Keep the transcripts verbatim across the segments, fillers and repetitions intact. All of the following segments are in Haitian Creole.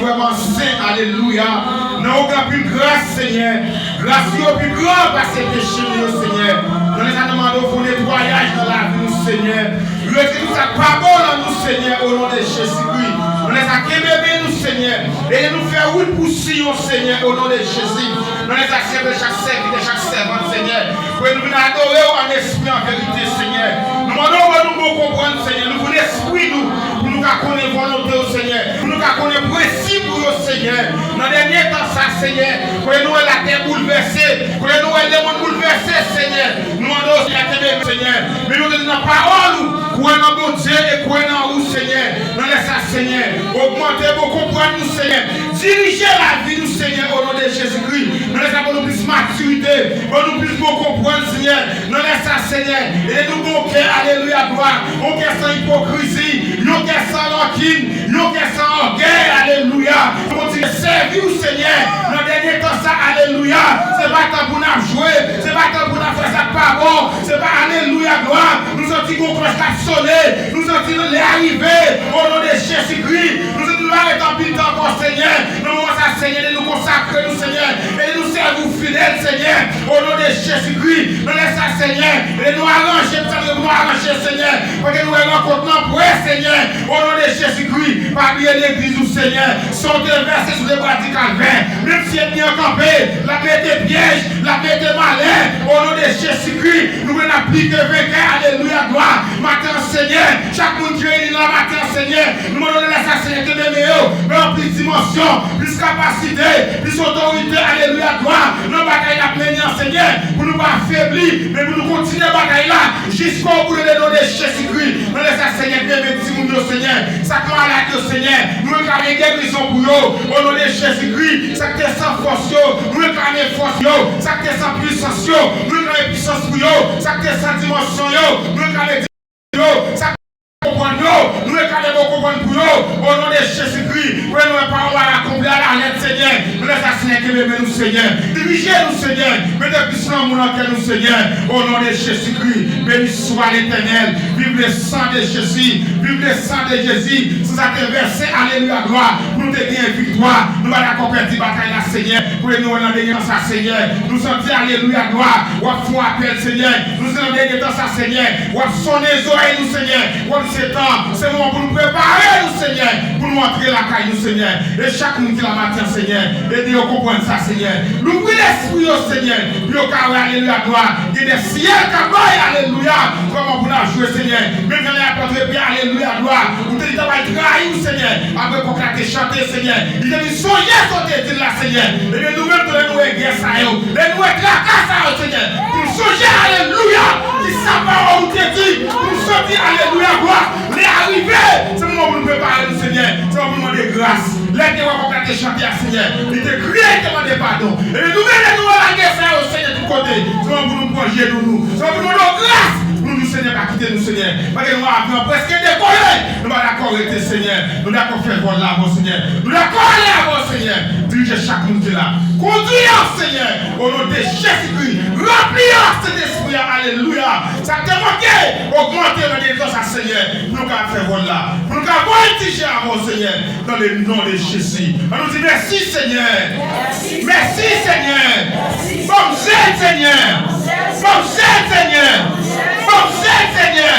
Vrèman sen, alelouya. Nan yon gran pil gras, Senyè. Gras ou yo pi gran pase peche nou yo, Senyè. Nan lè sa, nou mande w fè yon netwayaj nan lavi nou, Senyè. Retire tout sa k pa bon nan nou, Senyè, o non de Jezikri. Nan lè sa, kenbe men nou, Senyè. Ede nou fè wout pou Siyon, Senyè, o non de Jezi. Nan lè sa, sèvi chak sèvitè, chak sèvant, Senyè. Pou nou vin adore w an espri, an verite, Senyè. Nou mande w ban nou bon konprann, Senyè. Louvri lespri nou, pou nou ka konnen volonte w, Senyè. Pou nou ka konnen prensip ou yo, Senyè. Nan dènye tan sa, Senyè, kote nou wè latè boulvèse, kote nou wè lemonn boulvèse, Senyè. Nou mande w, Senyè, kenbe, Senyè. Men nou te nan pawòl ou, kwè nan Bondye e kwè nan ou, Senyè. Nan lè sa, Senyè, ogmante bon konprann nou, Senyè. Dirije lavi nou, Senyè, o non de Jezikri. Nan lè sa, ban nou plis matirite, ban nou plis bon konprann, Senyè. Nan lè sa, Senyè, ede nou gen yon kè, alelouya, glwa, yon kè san ipokrizi, yon kè san rankin, yon kè san ògèy, alelouya. Kontinye sèvi w, Senyè, nan dènye tan sa, alelouya. Se pa tan pou n ap jwe, se pa tan pou n ap fè sa k pa bon, se pa, alelouya, glwa. Nou santi gon klòch k ap sone, nou santi lè a rive, o non de Jezikri. Nou santi nou pa ret anpil tan ankò, Senyè. Nan moman sa, Senyè, ede nou konsakre nou, Senyè. Ede nou sèvi w fidèl, Senyè. O non de Jezikri. Nan lè sa, Senyè, ede nou aranje tout sa nou gen pou nou aranje, Senyè. Paske nou wè rankont nan pre, Senyè. O non de Jezikri. Pa bliye legliz ou, Senyè. San w te vèse sou de bwa di Kalvè. Menm si ènmi an kanpe, l ap mete pyèj, l ap mete malè. O non de Jezikri. Nou vle n ap pli ke venkè. Alelouya, glwa. Maten an, Senyè, chak moun ki reyini nan maten an, Senyè, nou mande w nan lè sa, Senyè, kenbe men yo, ban yo plis dimansyon, plis kapasite, plis otorite, alelouya, glwa, nan batay n ap mennen an, Senyè, pou nou pa febli, men pou nou kontinye batay la, jiskobou, nan le non de Jezikri. Nan lè sa, Senyè, kenbe men timoun yo, Senyè, sa k malad yo, Senyè, nou reklame gerizon pou yo, o non de Jezikri, sa k te san fòs yo, nou reklame fòs yo, sa k te san pwisans yo, nou reklame pwisans pou yo, sa k te san dimansyon yo, nou reklame yo, sa k konprann yo, nou reklame bon konprann pou yo, o non de Jezikri, pou nou wè pawòl la akonpli alalèt, Senyè. Nan lè sa, Senyè, kenbe men nou, Senyè. Dirije nou, Senyè. Mete plis lanmou nan kè nou, Senyè. O non de Jezikri, beni swa Letènèl. Viv le san de Jezi. Viv le san de Jezi. San sa te vèse, alelouya, glwa, pou nou te gen viktwa. Nou pa dakò pèdi batay la, Senyè. Pou nou wè nan dènye tan sa, Senyè. Nou santi, alelouya, glwa, w ap fè yon apèl, Senyè. Nou santi nan dènye tan sa, Senyè. W ap sonnen zòrèy nou, Senyè. W ap di se tan, se moman pou nou prepare nou, Senyè. Pou nou antre lakay nou, Senyè. E chak moun ki la maten an, Senyè. Ede yo konprann sa, Senyè. Louvri lespri yo, Senyè. Pou yo ka wè, alelouya, glwa. Gen de syèl k ap bay, alelouya. Kòman pou n ap jwe, Senyè. Menm jan lè y ap antre pye, alelouya, glwa. Ou te di t ap al trayi w, Senyè. Apre kòk la te chante, Senyè. Li te di, sonje sa w te di l la, Senyè. Ebyen, nou menm tou, lè nou wè gè sa yo, lè nou wè traka sa yo, Senyè, pou nou sonje, alelouya, ki sa pawòl ou te di, pou nou santi, alelouya, glwa, lè a rive, se moman pou nou prepare nou, Senyè, se moman pou nou mande gras. Lè te wè kòk la te chante a, Senyè, li te kriye, li te mande padon. Ebyen, nou menm, lè nou wè lagè sa yo, Senyè, tout kote, se moman pou nou pran jenou nou, se moman pou nou mande w gras, pou nou di, Senyè, pa kite nou, Senyè, paske nou avyon prèske dekole. Nou pa dakò rete, Senyè. Nou dakò fè vòl la avè w, Senyè. Nou dakò ale avè w, Senyè. Dirije chak moun ki la. Kondwi yo, Senyè. O non de Jezikri. Ranpli yo ak Sentespri a. Alelouya. Sa k te manke, ogmante nan delivrans sa, Senyè. Pou nou ka fè vòl la. Pou nou ka vòltije avè w, Senyè. Nan le non de Jezi. An nou di mèsi, Senyè. Mèsi, Senyè. Ban m sèl, Senyè. Ban m sèl, Senyè. Ban m sèl, Senyè.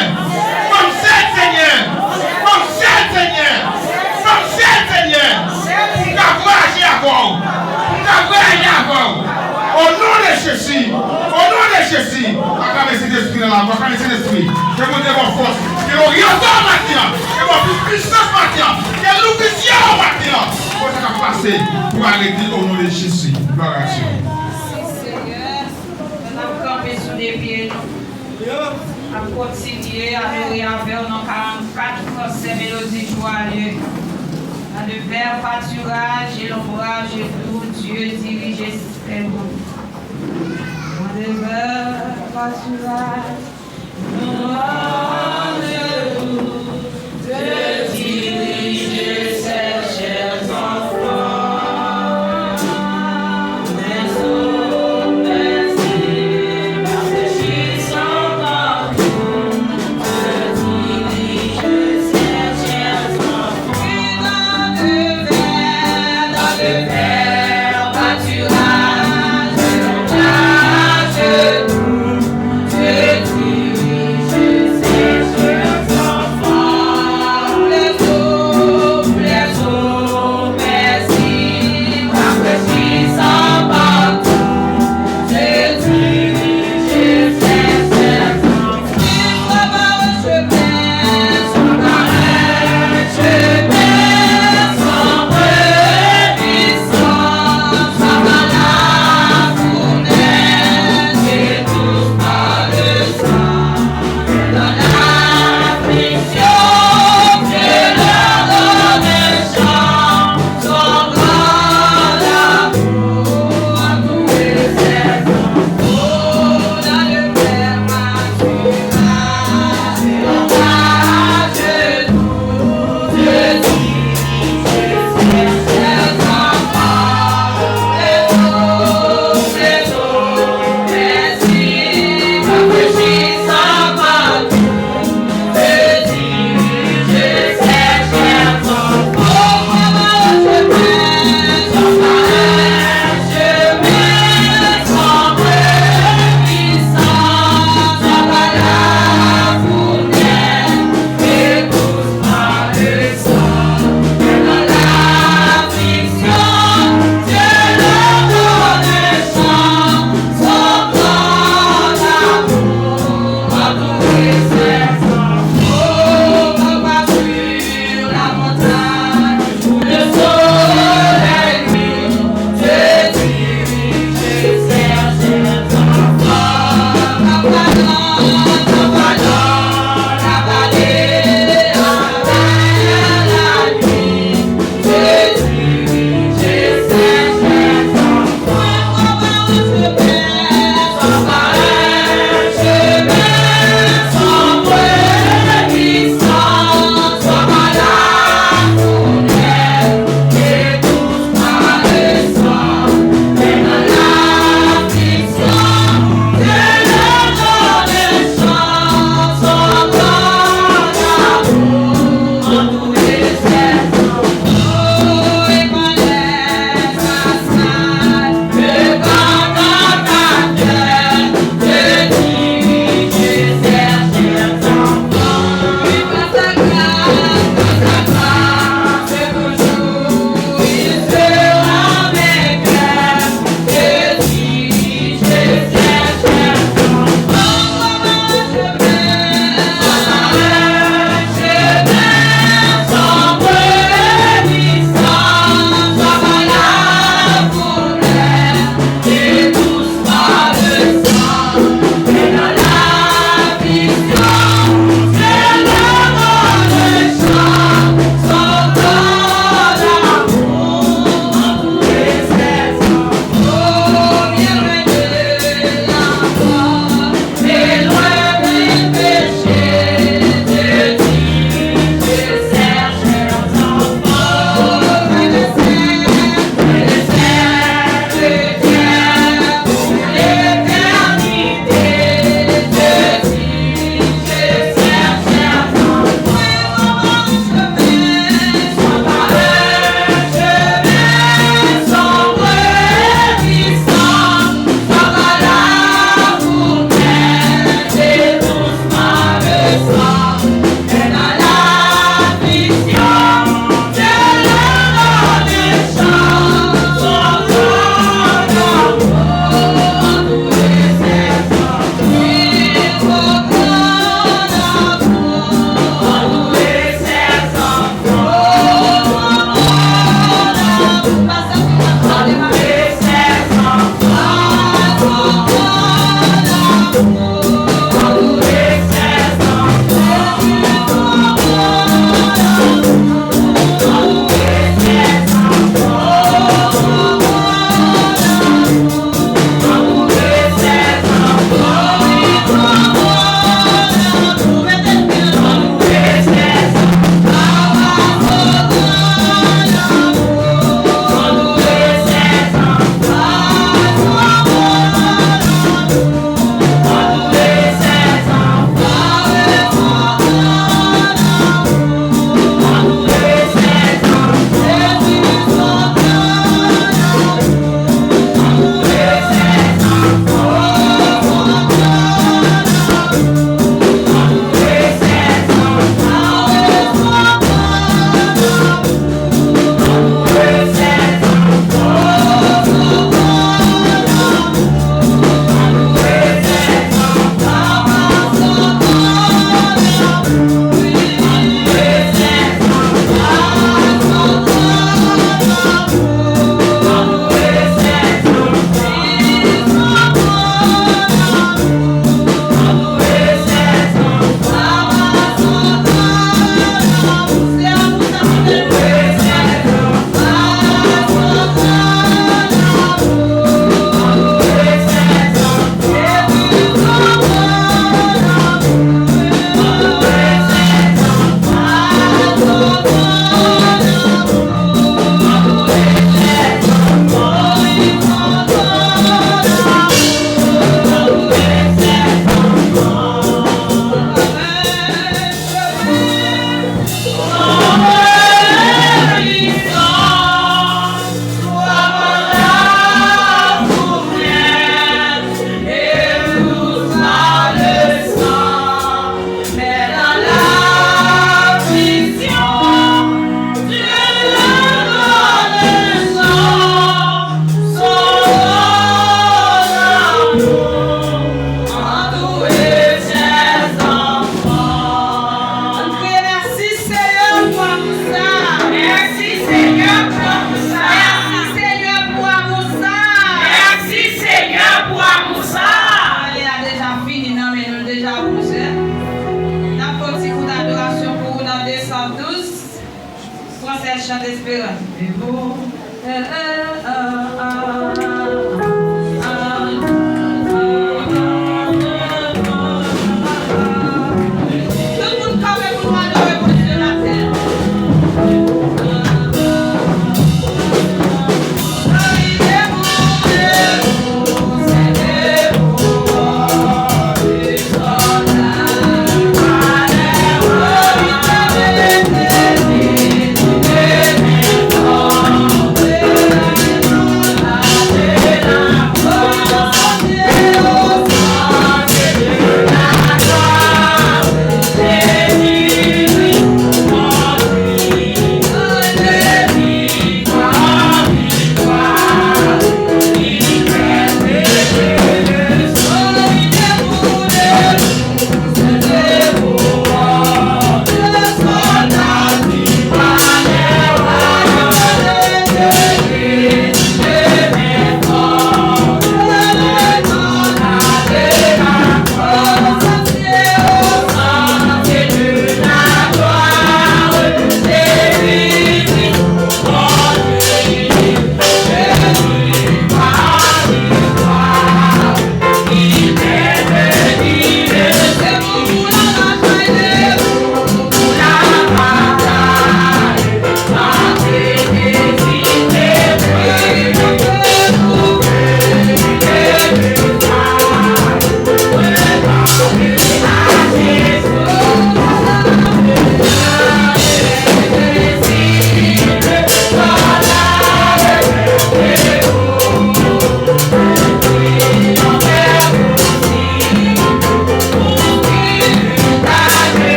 Ban m sèl, Senyè. Ban m sèl, Senyè. Ban m sèl, Senyè. Pou m ka vwayaje avè w. Pou m ka vwayaje avè w. O non de Jezi. O non de Jezi. Aklame Sentespri nan la. Aklame Sentespri. Ke Bondye ba w fòs. Ke l oryante w maten an. Ke l ba w plis pisans maten an. Ke l louvri zye w maten an. Pou sa k ap pase. Pou arete o non de Jezi. Glwa a Dye. Mèsi, Senyè. N ap kanpe sou de pye nou. N ap kontinye adore avè w nan karannkat fransè melodi jou a Dye. Nan de vè patiraj e lonbraj e tou Dye dirije sistèm. Dans de verts pâturages, l'ombrage doux te dirige ces chers enfants. Mais oh, merci, rafraîchissant parfum te dirige ces chers enfants. Et dans de verts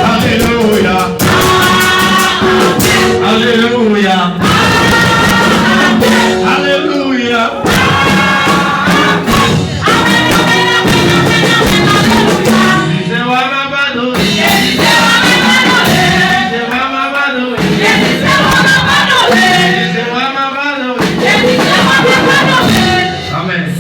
Alelouya. Alelouya. Alelouya. Amèn.